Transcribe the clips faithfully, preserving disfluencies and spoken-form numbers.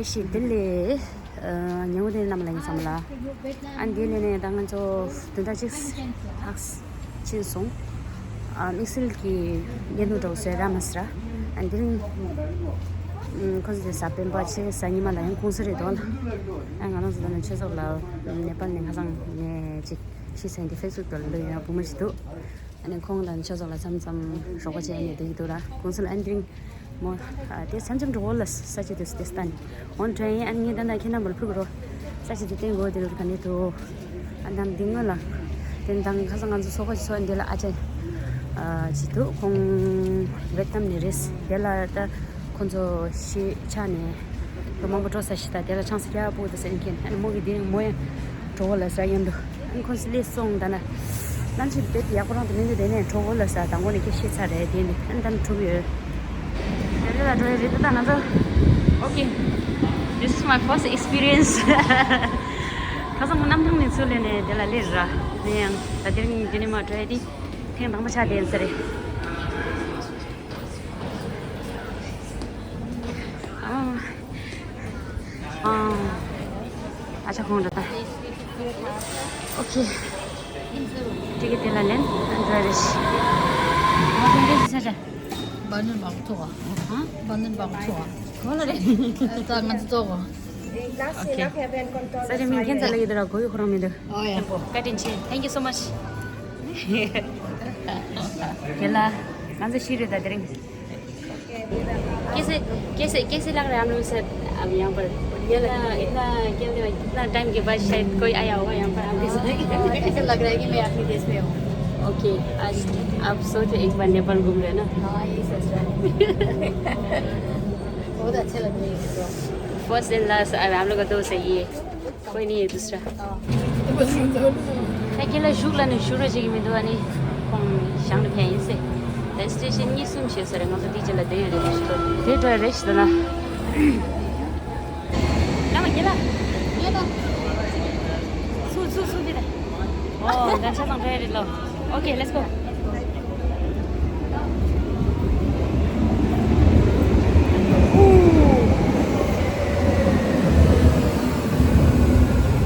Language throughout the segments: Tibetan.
ཞིག་དེ་ལས་ཉེ་བོ་དེ་རྣམས་ལ་ཡིན་བསམ་ལ། ཨ་འདི་ལས་ནས་ད་ང་ཚོ་བདུན་ཕྲག་གཅིག་ལྷག་ཕྱིན་སོང་། ཨ་དམིགས་བསལ་གྱི་འགན་དུ་འགྲོ་ཟེར་ར་མ་ཟེར། ཨ་འདི་རིང་ཁོ་ཚོ་དེ་གཟའ་སྤེན་པ་ཆེ་གཟའ་ཉི་མ་ལ་ཡང་ཁོང་ཚོ་རེད་འདུག་ལ། ཨ་ང་རང་ཚོ་ད་ནས་ཆོས་ཚོགས་ལ་ནེ་པཱལ་ནས་ཁ་སང་ནས་ཅིག་ཤི་ཚན་གྱི་ཧྥེ་སི་བུག་ཏུ་ལ་འདུག་ཡིན་ན་བུ་མོ་ཞིག་འདུག་ཨ་ནི་ཁོང་དང་ཆོས་ཚོགས་ལ་མཚམས་མཚམས་རོགས་པ་བྱས་ནས་བསྡད་ཀྱི་འདུག་ལ། ཁོང་ཚོ་ལ་ཨ་འདི་རིང་མོ་ཨ་དེ་མཚམས་མཚམས་འགྲོ་བོ་ལ་ས་ཆ་དེ་སུ་དེ་སྟན་འོན་ཀྲེན་ཨ་ནི་ངས་ད་ལྟ་ཁྱེད་རྣམ་པར་ཕུལ་གི་རོ། ས་ཆ་དེ་བསྟན་དགོས་དེ་རུ་ག་ནས་དུ་ཨ་ནམ་འདི་སྔོན་ལ་དེ་དང་ཁ་སང་ང་ཚོ་ཚོགས་པ་ཚོ་འདི་ལ་ཨ་ཅེ་ཨ་ཅི་འདུག་ཁོང་ཝེ་ཏི་ནམ་ནས་རེད། དེ་ལ་ད་ཁོང་ཚོ་ཤི་ཆགས་ནས་ལོ་མང་པོ་འགྲོ་ས་ཞིག་ད་དེ་ལ་ཆང་ས་རྒྱག་པོ་དུ་ཟེར་མཁན་ཨ་ནི་མོ་གི་དེ་རིང་མོ་ཡང་གྲོགས་པོ་ལ་ཟ་ཡོང་འདུག་ཨ་ནི་ཁོང་ཚོ་སླེབས་སོང་ད་ན། གནམ་གཤིས་དཔེ་ཡག་པོ་རང་དུ་མི་འདུག་དེ་ནས་གྲོགས་པོ་ལ་ཟ་དང་པོ་ནས་སྐད་ཤེས་ཚར་རེད་དེ་ནི་ཨ་ནི་ད་ནི་གྲུབ་ཡོད། རེ་རེ་ལ་འགྲོ་ཡི་རེད་ད་ང་ཚོ། Okay, this is my first experience. ཁ་སང་གནམ་ཐང་ནས་ཚུར་སླེབས་ནས་དེ་ལ་སླེབས་ར། ནས་ཡང་ད་དེ་རིང་དེ་ནས་མ་འགྲོ་ཡ་དེ་ཐེངས་དང་པོ་ཆགས་བསྡད་ཡིན་ས་རེད། ཨ། ཨ། ཨ་ཅག་ཁོང་འགྲོ་ད། Okay. ཏི་ཀེ་ཊི་དེ་ལ་ལེན། ཨན་ཌི་ར་རེ་ཤི། ང་ཚོ་འདྲེ་ཞིག་ས་ཆ། བ་ནོན་བག་ཚོ་བ། ཧ། བ་ནོན་བག་ཚོ་བ། གོ་ལ་རེད། ད་ང་ཚོ་ཚོ་བ། Okay. ས་ཆ་མིང་ཁྱེད་ཚ་ལ་ཡོད་དུ་ར་གོ་ཡོད་ཁོ་རང་མི་འདུག་ཨོ་ཡ། བཀའ་དྲིན་ཆེ། Thank you so much. དེ་ལ་ང་ཚོ་ཤི་རེད་ད་དེ་རིང་། कैसे कैसे कैसे लग रहा है हम लोग के साथ अब यहाँ पर? ये लग रहा है। इतना इतना क्या लग रहा है, कितना टाइम के बाद शायद कोई आया होगा यहाँ पर आपके साथ। ऐसा लग रहा है कि मैं अपने देश में हूँ। ओके, आज आप सोच रहे एक बार नेपाल घूम रहे हैं ना? हाँ, यही सोच रहा हूँ। बहुत अच्छा लग रहा है ये तो। फर्स्ट एंड लास्ट, अब हम लोग का दोस्त है ये। कोई नहीं है दूसरा। ད་ཁྱེད་ལ་བཞུགས་ལ་ནི་བཞུགས་རོགས་བྱེད་ཀྱི་མི་འདུག་ཨ་ནི་ཁོང་ཞང་ནི་ཕན་ཡིན་སེ། ད་སི་ཊེ་ཤན་གཉིས་གསུམ་ཞེས་ཟེར་རེད། ང་ཚོ་དེའི་རྗེས་ལ་བསྡད་ཡོད་རེད། ད་ཞུ་དེ་འགྲོ་རེད་ཞུ་ན། ལ་མ་ཁྱེད་ལ། ངེད་ད། སུ་སུ་སུ་འདི་ད། ཨོ་ད་ཆ་ཚང་འགྲོ་ཡ་རེད་ལོ། Okay, let's go.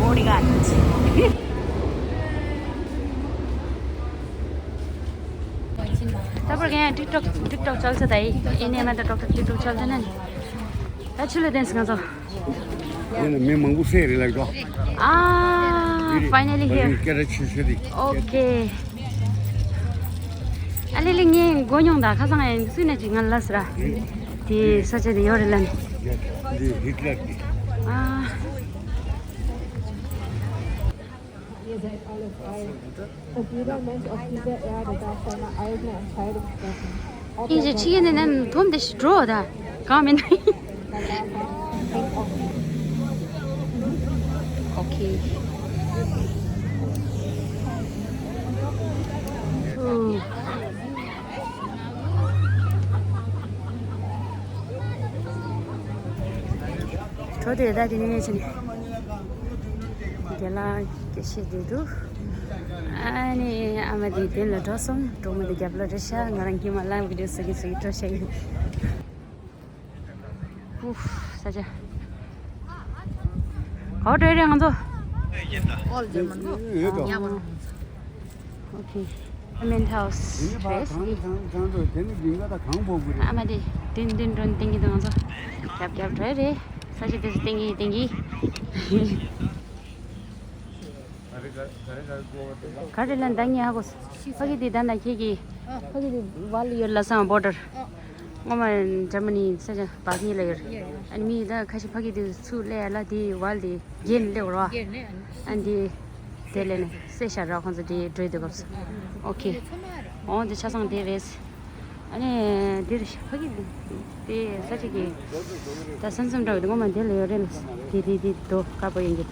Bodyguard. ད་བར་ངས་ཊིག་ཊོག་ཊིག་ཊོག་ཅལ་ཚེ་ད་ཡིན་ནས་མ་ད་ཊོག་ཊར་ཊིག་ཊོག་ཅལ་ཚེ་ན་ད་ཆུ་ལ་བསྟན་སི་ང་ཚོ། ཡིན་ན་མི་མང་པོ་སེ་རེད་ལགས་ཀྱོ། ཨ། Finally here. སྐད་ཆ་ཆེ་ཤོས་དེ། Okay. ཨ་ལེ་ལེ་ངས་མགོ་མྱོང་ད་ཁ་སང་ཡང་སུས་ན་ཅིག་ང་ལ་ཟེར་ར། དེ་ས་ཆ་དེ་ཡོད་རེད་ལ་ནི། འདི་ཧི་ཊ་ལར་གྱི། ཨ། Ihr seid alle frei. Das Niedermensch auf dieser Erde darf seine eigene Entscheidung treffen. Ob er ཡིན་ཅི་ཕྱི་ཡིན་ནས་ནམ་འཐོམ་དེ་ཞིག་འགྲོ་ད་གང་མིན། Okay. འགྲོ་དེ་ད་དེ་ནས་ཕྱིན། རྒན་ལགས་སྐད་བཤད་བསྡད་འདུག་ཨ་ནི་ཨ་མ་དེ་མདུན་ལ་འགྲོ་སོང་། གྲོགས་མོ་དེ་རྒྱབ་ལ་རེད་ཤག་ང་རང་གིས་མ་ལངས་བི་ཌིའོ་བཟོ་གི་བཟོ་གི་འགྲོ་ཤག་ཡིན། ཨུཧ། ས་ཆ། ག་པར་འགྲོ་ཡི་རེད་ང་ཚོ། All German, no? Yeah, one. Okay. Parliament House རེད། ཨ་མ་དེ་མདུན་མདུན་འགྲོ་ནས་བསྟན་གྱི་འདུག་ང་ཚོ་རྒྱབ་རྒྱབ་འགྲོ་ཡི་རེད། ས་ཆ་དེ་ཚོ་བསྟན་གྱི་བསྟན་གྱི། ག་རེ་ལ་ད་ངས་ཧ་གོ་སོང་། ཕ་གི་དེ་ད་ན་ཁྱེད་ཀྱི་ཕ་གི་དེ་ཝལ་ཡོད་ལ་སང་བོར་ཌར། སྔོན་མ་འཇར་མ་ནི་ས་ཆ་བག་གཉིས་ལ་ཡོད། ཨ་ནི་མི་ད་ཁ་ཤས་ཕ་གི་དེ་ཚུར་སླེབས་ཡ་ལ་དེ་ཝལ་དེ་བརྒལ་ནས་སླེབས་རོགས། ཨ་ནི་དེ་དེ་ལས་ནས་སེ་ཤ་ར་ཁོང་ཚོ་དེ་འགྲོ་དུས་སྐབས་སུ། ཨོ་ཁེ། འོང་དེ་ཆ་ཚང་དེ་རེད། ཨ་ནི་འདིར་ཕ་གི་དེ་ས་ཆ་གི་ད་སེམས་སེམས་འདྲ་བའི་དེ་ངོ་མ་དེ་ལ་ཡོད་རེད་ལ། དེ་དེ་དེ་དོ་དཀར་པོ་ཡིན་གྱི།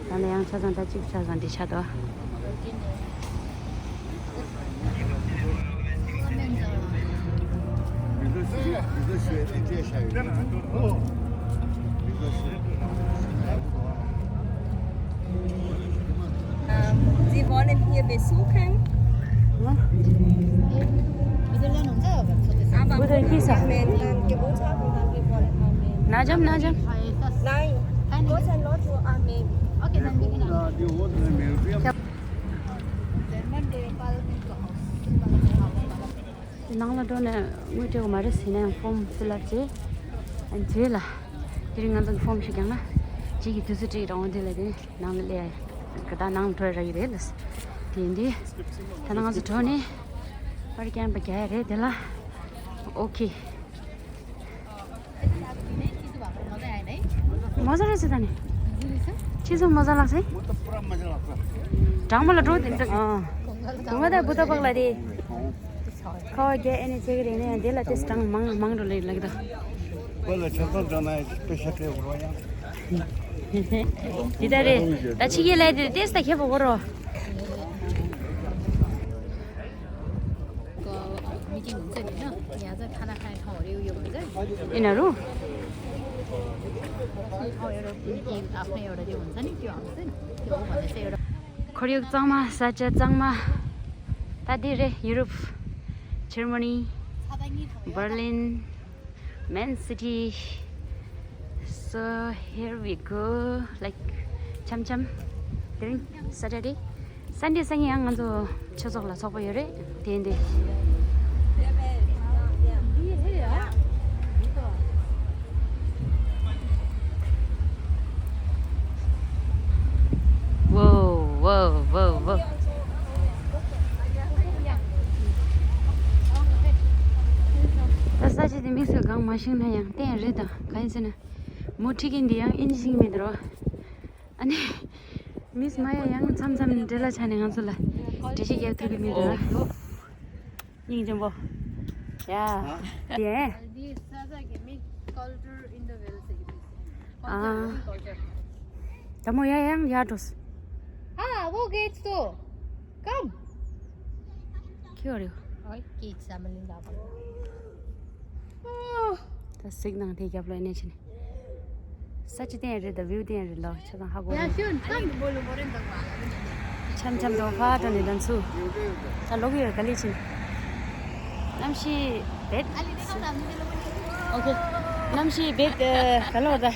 ད་ནི་ཡང་ཆ་ཚང་ད་གཅིག་ཆ་ཚང་འདི་ཆ་དོ། Ähm, Sie wollen hier besuchen? Hm? Aber wo denn hier ist er? Moment, dann Geburtstag und dann wir wollen Amen. Najam, najam. Nine. Go and not to Amen. Okay, then we can. ནང་ལ་འགྲོ་ནས་དངུལ་སྤྲད་དགོས་མ་རེད་ཟེར་ནས་ཕོམ་ཕིལ་ལབ་བྱས། ཨ་ནི་དེ་ལ་དེ་རིང་ང་ཚོ་གི་ཕོམ་ཞིག་བཀང་ན་གཅིག་གི་དུས་ཚོད་སྤྲད་རང་དེ་ལ་དེ་ནང་ལ་སླེབས་ཡ་གི་ད་ནང་ལ་འགྲོ་ཡ་རག་གི་རེད་ལ། དེ་ཡིན་དུས་ད་ནང་ང་ཚོ་འགྲོ་ནས་པར་རྒྱག་པ་རྒྱག་ཡ་རེད་དེ་ལ། ཨོ་ཁེ། མོ་ཟ་རེད་ཟེར་ད་ནི། ཁྱི་སོང་མོ་ཟ་ལགས་སེ། གྲང་མོ་ལ་འགྲོ་དེ་འདྲ། ཨ། གོང་མ་དང་བུ་ད་པག་ལ་དེ། ཁ་བ་རྒྱ་ཨེ་ནས་བྱེད་ཀྱི་རེད་ནས་དེ་ལ་ཏེས་གྲང་མང་མང་འགྲོ་ལེ་ལགས་ད། བུ་ལ་ཆབ་ཏོག་འགྲོ་ན་པེ་ཤ་སྤྲད་དགོས་རོ་ཡང་། དེ་ད་རེད། ད་ཕྱི་རྒྱལ་ལས་དེ་ཏེས་ད་ཁེ་བོ་གོ་རོ། ཡིན་ན་རུ། ཁོར་ཡུག་གཙང་མ། ས་ཆ་གཙང་མ། ད་འདི་རེད། ཡུ་རོབ། ཇར་མ་ནི། བར་ལིན། མན་སི་ཊི། So here we go. Like འཆམ་འཆམ། དེ་རིང་སེ་ཊར་ཌེ། སན་ཌེ་སང་ཉིན་ཡང་ང་ཚོ་ཆོས་ཚོགས་ལ་ཚོགས་པ་ཡོད་རེད། དེ་ཡིན་དུས། Whoa, whoa, whoa, whoa. ད་ས་ཆ་དེ་དམིགས་བསལ་གང་མ་ཤེས་ན་ཡང་བསྟན་རེད་ད། གང་ཡིན་ཟེར་ན། མོ་ཁྲིད་མཁན་འདི་ཡང་ཨིན་ཇི་ཤེས་ཀྱི་མེད་འགྲོ། ཨ་ནི། མིས་མ་ཡ་ཡང་མཚམས་མཚམས་འབྲེལ་ལ་ཆ་ནས་ང་ཚོ་ལ་འགྲེལ་བཤད་རྒྱག་ཐུབ་ཀྱི་མེད་འགྲོ། སྙིང་རྗེ་པོ། ཡ། དེ། This Sazak make culture in the well secretary. Ah. Culture, culture. ད་མོ་ཡ་ཡང་ཡ་འགྲོ། Ah, वो गेट तो। Come। ཁྱོད་རེད། ཨོ་ཀེ་ས་མ་ལིན་ལ་བ། ད་གཟིགས་ནང་དེ་རྒྱབ་ལོ་ནས་ཕྱིན། ས་ཆ་བསྟན་རེད་ད། བིའུ་བསྟན་རེད་ལོ། ཆ་ཚང་ཧ་གོ། ཡ་ཤུན་ཀམ། འཆམ་འཆམ་དང་ཕ་དྲ་ནས་དང་ཚུ། ད་ལོག་ཡོད་ག་ལེ་ཕྱིན། གནམ་གཤིས་བེད། ཨོ་ཁེ། གནམ་གཤིས་བེད་ག་ལོག་ད།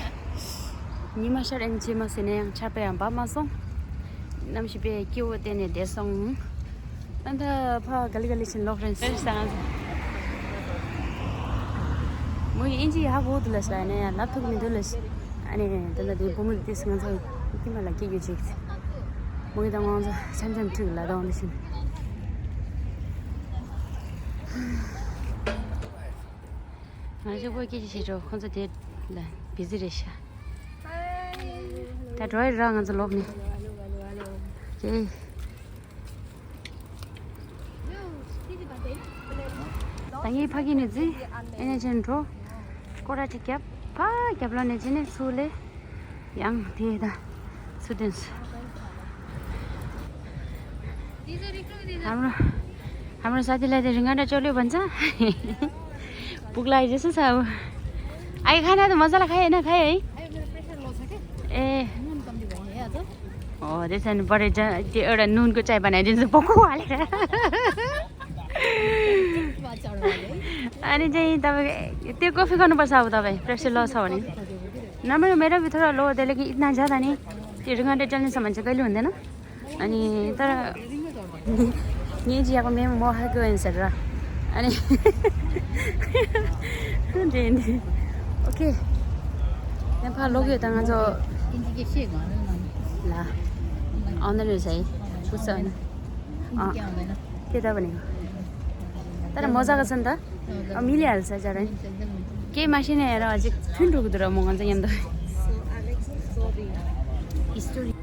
ཉི་མ་ཤར་ཨེམ་ཆེ་མ་ཟེར་ནས་ཡང་ཆར་པ་ཡང་འབབ་མ་སོང་། གནམ་གཤིས་དཔེ་སྐྱིད་པོ་བསྟན་ནས་བསྡད་སོང་། ཨ་ད་ཕ་ག་ལེ་ག་ལེ་ཕྱིན་ལོག་རན་ཟེར་སང་། མོ་ཡི་ཨིན་ཇི་ཧ་གོ་འདུག་ལ་ཟེར་ནས་ཡང་ལབ་ཐུབ་མི་འདུག་ལ། ཨ་ནི་ད་ལྟ་དེ་བུ་མོ་དེ་ང་ཚོ་ཀི་མ་ལ་སྐྱེ་རྒྱུ་ཅིག་མོ་ཡི་ད་ང་ཚོ་འཆམ་འཆམ་ཁྲིག་ལ་དང་འདི་ཕྱིན། ང་ཚོ་བོད་སྐད་ཅིག་བཤད་འགྲོ། ཁོང་ཚོ་དེ་ལ་བི་ཛི་རེད་ཤག་ད་འགྲོ་ཡི་ར་ང་ཚོ་ལོག་ནས། ཨོ་ཀེ། ད་ངས་ཕ་གི་ནས་བརྫིས། ཨེ་ནས་ཅན་འགྲོ། སྐོར་ར་ཅིག་བརྒྱབ། ཕ་རྒྱབ་ལོགས་ནས་ཅི་ནས་ཚུར་སླེབས། ཡང་དེ་ད་ཚུར་ཐོན་སོང་། ཧམ་རོ། ཧམ་རོ་ས་དེ་ལ་དེ་རིང་ང་འདྲ་ཅོ་ལོས་བན་ཚ། བུག་ལ་ཡི་ཟེར་ས། ཨའི་ཁ་ན་དུ་མ་ས་ལ་ཁ་ཡེ་ན་ཁ་ཡེ། ཨེ། ཨོ་དེ་སན་པ་རེ་ཅན་དེ་ཨོ་ར་ནུན་གོ་ཅའི་པ་ན་དེ་ཚོ་པོ་ཁོ་བ་ལེ། ཨ་ནི་ཅན་ཡིན་ད་བེ་དེ་ཀོ་ཕི་ཁ་ནུ་པ་ས་བ་ད་བེ་པྲེ་ཤར་ལོ་ས་བ་ནི། ན་མེ་ར་བི་ཐོ་ར་ལོ་དེ་ལེ་གི་ཨིད་ན་ཇ་ད་ནི་དེ་རིང་ང་འདྲ་ཅན་ནི་ས་མ་ཅ་ཀ་ལུ་འདི་ན། ཨ་ནི་ད་ར། ངས་ཅི་ཡག་པོ་མེད་མོ་ཧ་གོ་ཡིན་ཟེར་ར། ཨ་ནི། འདྲེ་འདི། ཨོ་ཁེ། ཡང་ཕར་ལོག་ཡོད་ད་ང་ཚོ། ལ། ཨ་ནི་རེད་ཟེར། ཕུ་སོན། ཨ། དེ་ད་བ་ནི། ད་ར་མོ་ཟ་ག་སོན་ད། ཨ་མི་ལི་ཨལ་ས་ཅར་རེད། ཀེ་མ་ཤེས་ན་ཡ་ར་ཅིག་ཐུན་འགྲོ་གི་འདུག་ར་མོ་ང་ཚོ་མཉམ་དུ། ཧི་སི་ཊོ་རི།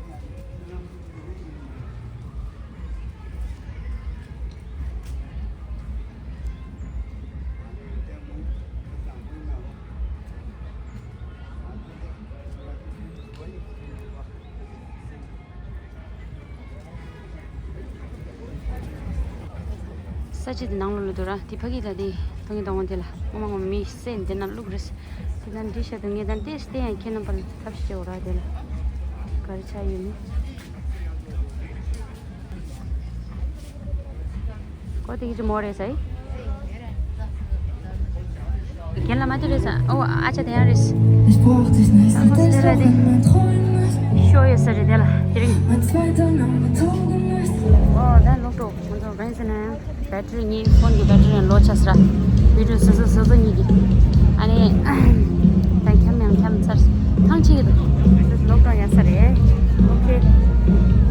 ས་ཆ་དེ་ནང་ལོགས་ལ་འདུག་ར། དེ་ཕ་གི་ད་དེ་ཐོག་ངེ་དང་བ་དེ་ལ་ངོ་མ་ངོ་མ་མི་སེ་འདི་ན་བླུག་རེས། དེ་ན་འདི་ཤ་དུ་ངེ་དང་ཏེ་སྟེ་ཡང་ཁྱེད་རྣམ་པ་ལ་ཐབས་ཤེས་བྱེད་འོ་ར། དེ་ལ་ག་རེ་ཆ་ཡོད་ནི། ཀོ་དེ་གི་ཅི་མོ་རེ་སའི། རྒན་ལགས་མ་དེ་རེད་ས། ཨོ་ཨ་ཅག་དེ་ཡང་རེད། ཨ་ཁོ་ཚོ་དེ་ལ་དེ་ཤོ་ཡོད་ས་རེད་དེ་ལ་དེ་རིང་། ཨོ་ད་ལོག་འགྲོ། ང་ཚོ་གང་ཡིན་ཟེར་ན་ཡང་བེ་ཊི་རི་གཉིས། ཕོན་གྱི་བེ་ཊི་རི་ཡང་ལོ་ཆགས་ས་ར། བི་ཌིའོ་བཟོ་བཟོ་བཟོ་བཟོ་གཉིས་ཀྱི། ཨ་ནི་ད་འཁྱམ་ཡང་འཁྱམ་ཚར། ཐང་ཆད་ཀྱི་འདུག་ལོག་འགྲོ་ཡ་ས་རེད། ཨོ་ཁེ།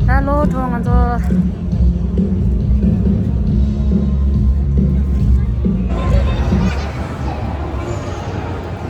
ད་ལོག་འགྲོ། ང་ཚོ།